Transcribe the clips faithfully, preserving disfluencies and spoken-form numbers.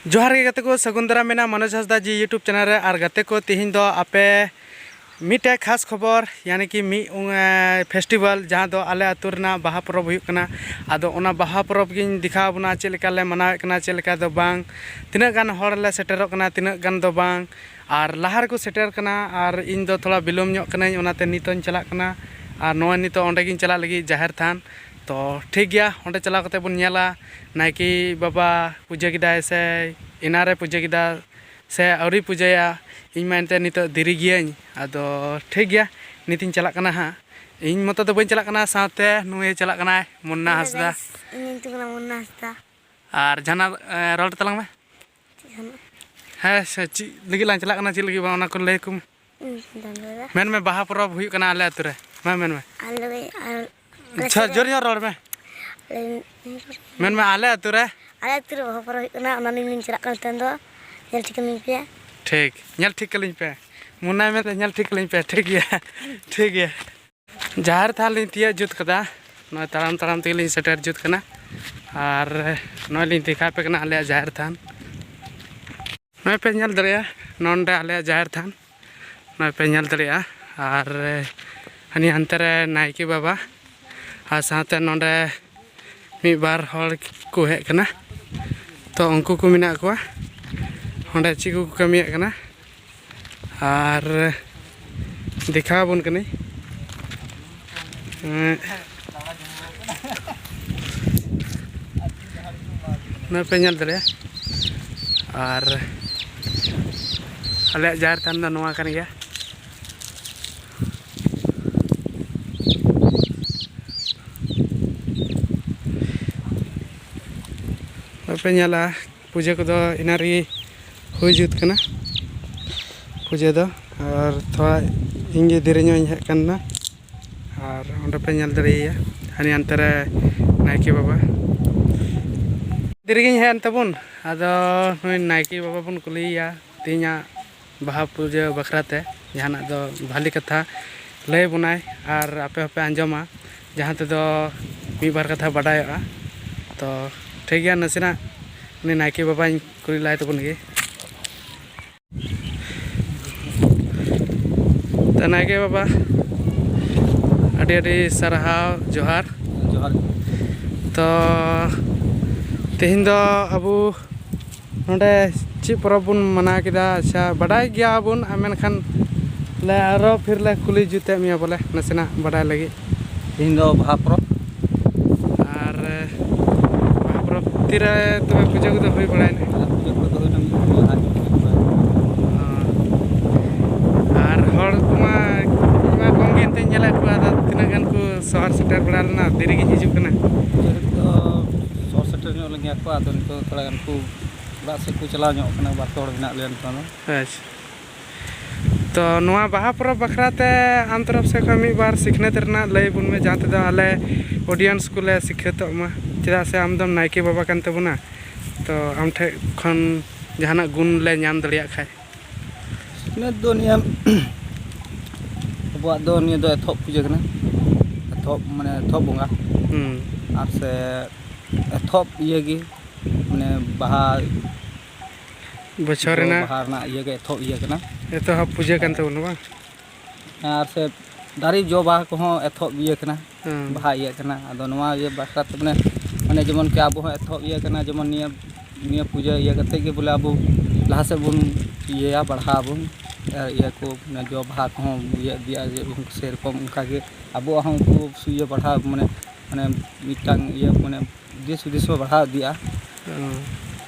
ᱡᱚᱦᱟᱨ ᱜᱮ ᱜᱟᱛᱮ ᱠᱚ, ᱥᱟᱹᱜᱩᱱ ᱫᱟᱨᱟᱢ ᱢᱮᱱᱟᱜᱼᱟ ᱢᱚᱱᱳᱡᱽ ᱦᱟᱸᱥᱫᱟ ᱡᱤ YouTube ᱪᱮᱱᱮᱞ ᱨᱮ᱾ ᱟᱨ ᱜᱟᱛᱮ ᱠᱚ, ᱛᱤᱦᱤᱧ ᱫᱚ ᱟᱯᱮ ᱢᱤᱫᱴᱮᱡ ᱠᱷᱟᱥ ᱠᱷᱚᱵᱚᱨ, ᱭᱟᱱᱤ ᱠᱤ ᱢᱤᱫ, ᱩᱸ, ᱮ, ᱯᱷᱮᱥᱴᱤᱵᱷᱟᱞ, ᱡᱟᱦᱟᱸ ᱫᱚ ᱟᱞᱮ ᱟᱹᱛᱩ ᱨᱮᱱᱟᱜ ᱵᱟᱦᱟ ᱯᱚᱨᱚᱵᱽ ᱦᱩᱭᱩᱜ ᱠᱟᱱᱟ᱾ ᱟᱫᱚ ᱚᱱᱟ ᱵᱟᱦᱟ ᱯᱚᱨᱚᱵᱽ ᱜᱤᱧ ᱫᱮᱠᱷᱟᱣ ᱟᱵᱚᱱᱟ, ᱪᱮᱫ ᱞᱮᱠᱟ ᱞᱮ ᱢᱟᱱᱟᱣᱮᱫ ᱠᱟᱱᱟ, ᱪᱮᱫ ᱞᱮᱠᱟ ᱫᱚ ᱵᱟᱝ, ᱛᱤᱱᱟᱹᱜ ᱜᱟᱱ ᱦᱚᱲ ᱞᱮ ᱥᱮᱴᱮᱨᱚᱜ ᱠᱟᱱᱟ, ᱛᱤᱱᱟᱹᱜ ᱜᱟᱱ ᱫᱚ ᱵᱟᱝ᱾ ᱟᱨ ᱞᱟᱦᱟ ᱨᱮᱠᱚ ᱥᱮᱴᱮᱨ ᱠᱟᱱᱟ, ᱟᱨ ᱤᱧ ᱫᱚ ᱛᱷᱚᱲᱟ ᱵᱤᱞᱚᱢ ᱧᱚᱜ ᱠᱟᱹᱱᱟᱹᱧ, ᱚᱱᱟᱛᱮ ᱱᱤᱛᱚᱜ ᱤᱧ ᱪᱟᱞᱟᱜ ᱠᱟᱱᱟ᱾ ᱟᱨ ᱱᱚᱜᱼᱚᱭ ᱱᱤᱛᱚᱜ ᱚᱸᱰᱮ ᱜᱤᱧ ᱪᱟᱞᱟᱜ ᱞᱟᱹᱜᱤᱫ, ᱡᱟᱦᱮᱨ ᱛᱷᱟᱱ᱾ ᱛᱚ ᱴᱷᱤᱠ ᱜᱮᱭᱟ, ᱚᱸᱰᱮ ᱪᱟᱞᱟᱣ ᱠᱟᱛᱮ ᱵᱚᱱ ᱧᱮᱞᱟ ᱱᱟᱭᱠᱮ ᱵᱟᱵᱟ ᱯᱩᱡᱟᱹ ᱠᱮᱫᱟᱭ ᱥᱮ ᱮᱱᱟᱨᱮ ᱯᱩᱡᱟᱹ ᱠᱮᱫᱟ ᱥᱮ ᱟᱹᱣᱨᱤ ᱯᱩᱡᱟᱹᱭᱟ᱾ ᱤᱧ ᱢᱟ ᱮᱱᱛᱮ ᱱᱤᱛᱚᱜ ᱫᱮᱨᱤ ᱜᱤᱭᱟᱹᱧ᱾ ᱟᱫᱚ ᱴᱷᱤᱠ ᱜᱮᱭᱟ, ᱱᱤᱛᱤᱧ ᱪᱟᱞᱟᱜ ᱠᱟᱱᱟ ᱦᱟᱸᱜ᱾ ᱤᱧ ᱢᱚᱛᱚ ᱫᱚ ᱵᱟᱹᱧ ᱪᱟᱞᱟᱜ ᱠᱟᱱᱟ, ᱥᱟᱶᱛᱮ ᱱᱩᱭᱮ ᱪᱟᱞᱟᱜ ᱠᱟᱱᱟᱭ, ᱢᱩᱱᱱᱟ ᱦᱮᱞᱳ ᱦᱟᱸᱥᱫᱟ᱾ ᱜᱟᱭᱥ, ᱤᱧ ᱧᱩᱛᱩᱢ ᱠᱟᱱᱟ ᱢᱩᱱᱱᱟ ᱦᱟᱸᱥᱫᱟ᱾ ᱟᱨ ᱡᱟᱦᱟᱱᱟᱜ, ᱮ, ᱨᱚᱲ ᱛᱟᱞᱟᱝ ᱢᱮ᱾ ᱪᱮᱫ ᱦᱚᱸ ᱵᱟᱝ᱾ ᱦᱮᱸ, ᱥᱮ ᱪᱮᱫ ᱞᱟᱹᱜᱤᱫ ᱞᱟᱝ ᱪᱟᱞᱟᱜ ᱠᱟᱱᱟ, ᱪᱮᱫ ᱞᱟᱹᱜᱤᱫ ᱵᱟᱝ, ᱚᱱᱟ ᱠᱚ ᱞᱟᱹᱭ ᱟᱠᱚ ᱢᱮ᱾ ᱤᱧ ᱵᱟᱹᱧ ᱞᱟᱹᱭ ᱫᱟ᱾ ᱢᱮᱱ ᱢᱮ, ᱵᱟᱦᱟ ᱯᱚᱨᱚᱵᱽ ᱦᱩᱭᱩᱜ ᱠᱟᱱᱟ ᱟᱞᱮ ᱟᱹᱛᱩ ᱨᱮ᱾ ᱢᱟ ᱢᱮᱱ ᱢᱮ᱾ ᱟᱞᱮ, ᱟᱞᱮ ᱟᱪᱪᱷᱟ, ᱟᱹᱛᱩ ᱨᱮ, ᱡᱳᱨ ᱧᱚᱜ ᱨᱚᱲ ᱢᱮ᱾ ᱟᱞᱮ, ᱢᱮᱱ ᱢᱮ, ᱟᱞᱮ ᱟᱹᱛᱩ ᱨᱮ᱾ ᱟᱞᱮ ᱟᱹᱛᱩ ᱨᱮ ᱵᱟᱦᱟ ᱯᱚᱨᱚᱵᱽ ᱦᱩᱭᱩᱜ ᱠᱟᱱᱟ, ᱚᱱᱟ ᱞᱤᱧ ᱪᱟᱞᱟᱜ ᱠᱟᱱᱟ ᱱᱤᱛᱚᱝ ᱫᱚ᱾ ᱧᱮᱞ ᱴᱷᱤᱠ ᱟᱹᱞᱤᱧ ᱯᱮ᱾ ᱴᱷᱤᱠ, ᱧᱮᱞ ᱴᱷᱤᱠ ᱠᱟᱹᱞᱤᱧ ᱯᱮ᱾ ᱢᱩᱱᱱᱟᱭ ᱢᱮᱱᱫᱟ, "ᱧᱮᱞ ᱴᱷᱤᱠ ᱠᱟᱹᱞᱤᱧ ᱯᱮ᱾" ᱴᱷᱤᱠ ᱜᱮᱭᱟ, ᱴᱷᱤᱠ ᱜᱮᱭᱟ᱾ ᱡᱟᱦᱮᱨ ᱛᱷᱟᱱ ᱞᱤᱧ ᱛᱤᱭᱟᱹᱜ ᱡᱩᱛ ᱠᱟᱫᱟ᱾ ᱱᱚᱜᱼᱚᱭ ᱛᱟᱲᱟᱢ ᱛᱟᱲᱟᱢ ᱛᱮᱜᱮ ᱞᱤᱧ ᱥᱮᱴᱮᱨ ᱡᱩᱛ ᱠᱟᱱᱟ᱾ ᱟᱨ ᱱᱚᱜᱼᱚᱭ ᱞᱤᱧ ᱫᱮᱠᱷᱟᱣ ᱟᱯᱮ ᱠᱟᱱᱟ ᱟᱞᱮᱭᱟᱜ ᱡᱟᱦᱮᱨ ᱛᱷᱟᱱ᱾ ᱱᱚᱜᱼᱚᱭ ᱯᱮ ᱧᱮᱞ ᱫᱟᱲᱮᱭᱟᱜᱼᱟ, ᱱᱚᱸᱰᱮ ᱟᱞᱮᱭᱟᱜ ᱡᱟᱦᱮᱨ ᱛᱷᱟᱱ᱾ ᱱᱚᱜᱼᱚᱭ ᱯᱮ ᱧᱮᱞ ᱫᱟᱲᱮᱭᱟᱜᱼᱟ᱾ ᱟᱨ ᱦᱟᱹᱱᱤ ᱦᱟᱱᱛᱮ ᱨᱮ ᱱᱟᱭᱠᱮ ᱵᱟᱵᱟ, ᱟᱨ ᱥᱟᱶᱛᱮ ᱱᱚᱸᱰᱮ ᱢᱤᱫ ᱵᱟᱨ ᱦᱚᱲ ᱠᱚ ᱦᱮᱡ ᱠᱟᱱᱟ᱾ ᱛᱚ ᱩᱱᱠᱩ ᱠᱚ ᱢᱮᱱᱟᱜ ᱠᱚᱣᱟ ᱚᱸᱰᱮ, ᱪᱮᱫ ᱠᱚᱠᱚ ᱠᱟᱹᱢᱤᱭᱮᱫ ᱠᱟᱱᱟ᱾ ᱟᱨ ᱫᱮᱠᱷᱟᱣ ᱟᱵᱚᱱ ᱠᱟᱹᱱᱟᱹᱧ᱾ ᱮᱸ, ᱱᱚᱜᱼᱚᱭ ᱯᱮ ᱧᱮᱞ ᱫᱟᱲᱮᱭᱟᱜᱼᱟ᱾ ᱟᱨ ᱟᱞᱮᱭᱟᱜ ᱡᱟᱦᱮᱨ ᱛᱷᱟᱱ ᱫᱚ ᱱᱚᱣᱟ ᱠᱟᱱ ᱜᱮᱭᱟ᱾ ᱱᱚᱜᱼᱚᱭ ᱯᱮ ᱧᱮᱞᱟ, ᱯᱩᱡᱟᱹ ᱠᱚᱫᱚ ᱮᱱᱟᱝ ᱨᱮᱜᱮ ᱦᱩᱭ ᱡᱩᱛ ᱠᱟᱱᱟ, ᱯᱩᱡᱟᱹ ᱫᱚ᱾ ᱟᱨ ᱛᱷᱚᱲᱟ ᱤᱧ ᱜᱮ ᱫᱮᱨᱤ ᱧᱚᱜ ᱤᱧ ᱦᱮᱡ ᱠᱟᱱᱟ᱾ ᱟᱨ ᱚᱸᱰᱮ ᱯᱮ ᱧᱮᱞ ᱫᱟᱲᱮᱭᱟᱭᱟ, ᱦᱟᱹᱱᱤ ᱦᱟᱱᱛᱮ ᱨᱮ ᱱᱟᱭᱠᱮ ᱵᱟᱵᱟ᱾ ᱫᱮᱨᱤ ᱜᱤᱧ ᱦᱮᱡ ᱮᱱ ᱛᱟᱵᱚᱱ, ᱟᱫᱚ ᱱᱩᱭ ᱱᱟᱭᱠᱮ ᱵᱟᱵᱟ ᱵᱚᱱ ᱠᱩᱞᱤᱭᱮᱭᱟ ᱛᱮᱦᱮᱧᱟᱜ ᱵᱟᱦᱟ ᱯᱩᱡᱟᱹ ᱵᱟᱠᱷᱨᱟ ᱛᱮ ᱡᱟᱦᱟᱱᱟᱜ ᱫᱚ ᱵᱷᱟᱞᱮ ᱠᱟᱛᱷᱟ ᱞᱟᱹᱭ ᱵᱚᱱᱟᱭ, ᱟᱨ ᱟᱯᱮ ᱦᱚᱸᱯᱮ ᱟᱸᱡᱚᱢᱟ, ᱡᱟᱦᱟᱸ ᱛᱮᱫᱚ ᱢᱤᱫ ᱵᱟᱨ ᱠᱟᱛᱷᱟ ᱵᱟᱰᱟᱭᱚᱜᱼᱟ᱾ ᱛᱚ ᱴᱷᱤᱠ ᱜᱮᱭᱟ, ᱱᱟᱥᱮᱱᱟᱜ ᱩᱱᱤ ᱱᱟᱭᱠᱮ ᱵᱟᱵᱟᱧ ᱠᱩᱞᱤ ᱞᱟᱭ ᱛᱟᱵᱚᱱ ᱜᱮ᱾ ᱛᱚ ᱱᱟᱭᱠᱮ ᱵᱟᱵᱟ, ᱟᱹᱰᱤ ᱟᱹᱰᱤ ᱥᱟᱨᱦᱟᱣ, ᱡᱚᱦᱟᱨ᱾ ᱡᱚᱦᱟᱨ᱾ ᱛᱚ ᱛᱮᱦᱮᱧ ᱫᱚ ᱟᱵᱚ ᱱᱚᱰᱮ ᱪᱮᱫ ᱯᱚᱨᱚᱵᱽ ᱵᱚᱱ ᱢᱟᱱᱟᱣ ᱠᱮᱫᱟ? ᱟᱪᱪᱷᱟ, ᱵᱟᱰᱟᱭ ᱜᱮᱭᱟᱵᱚᱱ, ᱟᱨ ᱢᱮᱱᱠᱷᱟᱱ ᱞᱮ ᱟᱨᱚ ᱯᱷᱤᱨ ᱞᱮ ᱠᱩᱞᱤ ᱡᱩᱛᱮᱫ ᱢᱮᱭᱟ ᱵᱚᱞᱮ, ᱱᱟᱥᱮᱱᱟᱜ ᱵᱟᱰᱟᱭ ᱞᱟᱹᱜᱤᱫ᱾ ᱛᱮᱦᱮᱧ ᱫᱚ ᱵᱟᱦᱟ ᱯᱚᱨᱚᱵᱽ᱾ ᱟᱨ ᱵᱟᱦᱟ ᱯᱚᱨᱚᱵᱽ ᱛᱤᱨᱮ ᱛᱚᱵᱮ ᱯᱩᱡᱟᱹ ᱠᱚᱫᱚ ᱦᱩᱭ ᱵᱟᱲᱟᱭᱮᱱᱟ? ᱯᱩᱡᱟᱹ ᱠᱚᱫᱚ ᱦᱩᱭᱱᱟ, ᱢᱤᱫ ᱯᱩᱡᱟᱹ ᱞᱟᱦᱟ ᱧᱚᱜ ᱦᱩᱭ ᱠᱟᱱᱟ᱾ ᱟᱨ ᱦᱚᱲ ᱠᱚᱢᱟ, ᱠᱚᱢᱟ ᱠᱚᱢ ᱜᱮ ᱮᱱᱛᱮᱧ ᱧᱮᱞᱮᱫ ᱠᱚᱣᱟ, ᱟᱫᱚ ᱛᱤᱱᱟᱹᱜ ᱜᱟᱱ ᱠᱚ ᱥᱚᱦᱚᱨ ᱥᱮᱴᱮᱨ ᱵᱟᱲᱟ ᱞᱮᱱᱟ? ᱫᱮᱨᱤ ᱜᱤᱧ ᱦᱤᱡᱩᱜ ᱠᱟᱱᱟ᱾ ᱯᱩᱡᱟᱹ ᱨᱮᱫᱚ ᱥᱚᱦᱚᱨ ᱥᱮᱴᱮᱨ ᱧᱚᱜ ᱞᱮᱱ ᱜᱮᱭᱟ ᱠᱚ, ᱟᱫᱚ ᱱᱤᱛᱚᱜ ᱫᱚ ᱛᱷᱚᱲᱟ ᱜᱟᱱ ᱠᱚ ᱚᱲᱟᱜ ᱥᱮᱫ ᱠᱚ ᱪᱟᱞᱟᱣ ᱧᱚᱜ ᱠᱟᱱᱟ, ᱵᱟᱨ ᱯᱮ ᱦᱚᱲ ᱢᱮᱱᱟᱜ ᱞᱮᱭᱟ ᱱᱤᱛᱚᱜ ᱫᱚ᱾ ᱟᱪᱪᱷᱟ᱾ ᱛᱚ ᱱᱚᱣᱟ ᱵᱟᱦᱟ ᱯᱚᱨᱚᱵᱽ ᱵᱟᱠᱷᱨᱟ ᱛᱮ ᱟᱢ ᱛᱚᱨᱚᱯ ᱥᱮᱫ ᱠᱷᱚᱱ ᱢᱤᱫ ᱵᱟᱨ ᱥᱤᱠᱷᱱᱟᱹᱛ ᱨᱮᱱᱟᱜ ᱞᱟᱹᱭ ᱵᱚᱱ ᱢᱮ, ᱡᱟᱦᱟᱸ ᱛᱮᱫᱚ ᱟᱞᱮ audience ᱠᱚᱞᱮ ᱥᱤᱠᱷᱱᱟᱹᱛᱚᱜ ᱢᱟ, ᱪᱮᱫᱟᱜ ᱥᱮ ᱟᱢ ᱫᱚᱢ ᱱᱟᱭᱠᱮ ᱵᱟᱵᱟ ᱠᱟᱱ ᱛᱟᱵᱚᱱᱟ᱾ ᱛᱚ ᱟᱢ ᱴᱷᱮᱱ ᱠᱷᱚᱱ ᱡᱟᱦᱟᱱᱟᱜ ᱜᱩᱱ ᱞᱮ ᱧᱟᱢ ᱫᱟᱲᱮᱭᱟᱜ ᱠᱷᱟᱡ᱾ ᱥᱤᱠᱷᱱᱟᱹᱛ ᱫᱚ ᱱᱤᱭᱟᱹ, ᱟᱵᱚᱣᱟᱜ ᱫᱚ ᱱᱤᱭᱟᱹ ᱫᱚ ᱮᱛᱚᱦᱚᱵ ᱯᱩᱡᱟᱹ ᱠᱟᱱᱟ, ᱮᱛᱚᱦᱚᱵ ᱢᱟᱱᱮ ᱮᱛᱚᱦᱚᱵ ᱵᱚᱸᱜᱟ᱾ ᱦᱩᱸ᱾ ᱟᱨ ᱥᱮ ᱮᱛᱚᱦᱚᱵ ᱤᱭᱟᱹ ᱜᱮ, ᱢᱟᱱᱮ ᱵᱟᱦᱟ ᱵᱚᱪᱷᱚᱨ ᱡᱚ ᱨᱮᱱᱟᱜ ᱵᱟᱦᱟ ᱨᱮᱱᱟᱜ ᱤᱭᱟᱹ ᱜᱮ ᱮᱛᱚᱦᱚᱵ ᱤᱭᱟᱹ ᱠᱟᱱᱟ᱾ ᱮᱛᱚᱦᱚᱵ ᱯᱩᱡᱟᱹ ᱠᱟᱱ ᱛᱟᱵᱚᱱᱟ ᱵᱟᱝ? ᱟᱨ ᱥᱮ ᱫᱟᱨᱮ ᱡᱚ ᱵᱟᱦᱟ ᱠᱚᱦᱚᱸ ᱮᱛᱚᱦᱚᱵ ᱤᱭᱟᱹ ᱠᱟᱱᱟ, ᱦᱮᱸ᱾ ᱵᱟᱦᱟ ᱤᱭᱟᱹ ᱠᱟᱱᱟ᱾ ᱟᱫᱚ ᱱᱚᱣᱟ ᱤᱭᱟᱹ ᱵᱟᱠᱷᱨᱟ ᱛᱮ ᱢᱟᱱᱮ, ᱢᱟᱱᱮ ᱡᱮᱢᱚᱱ ᱠᱤ ᱟᱵᱚ ᱦᱚᱸ ᱮᱛᱚᱦᱚᱵ ᱤᱭᱟᱹ ᱠᱟᱱᱟ, ᱡᱮᱢᱚᱱ ᱱᱤᱭᱟᱹ, ᱱᱤᱭᱟᱹ ᱯᱩᱡᱟᱹ ᱤᱭᱟᱹ ᱠᱟᱛᱮ ᱜᱮ ᱵᱚᱞᱮ ᱟᱵᱚ ᱞᱟᱦᱟ ᱥᱮᱫ ᱵᱚᱱ ᱤᱭᱟᱹᱭᱟ, ᱵᱟᱲᱦᱟᱣ ᱟᱵᱚᱱ᱾ ᱟᱨ ᱤᱭᱟᱹ ᱠᱚ ᱢᱟᱱᱮ ᱡᱚ ᱵᱟᱦᱟ ᱠᱚᱦᱚᱸ ᱤᱭᱟᱹ ᱤᱫᱤᱜᱼᱟ, ᱡᱮ ᱥᱮᱨᱚᱠᱚᱢ ᱚᱱᱠᱟ ᱜᱮ ᱟᱵᱚᱣᱟᱜ ᱦᱚᱸ ᱩᱱᱠᱩ ᱤᱭᱟᱹ ᱵᱟᱲᱦᱟᱣ ᱢᱟᱱᱮ, ᱢᱟᱱᱮ ᱢᱤᱫᱴᱟᱝ ᱤᱭᱟᱹ ᱢᱟᱱᱮ ᱫᱤᱥ ᱦᱩᱫᱤᱥ ᱦᱚᱸ ᱵᱟᱲᱦᱟᱣ ᱤᱫᱤᱜᱼᱟ᱾ ᱦᱮᱸ᱾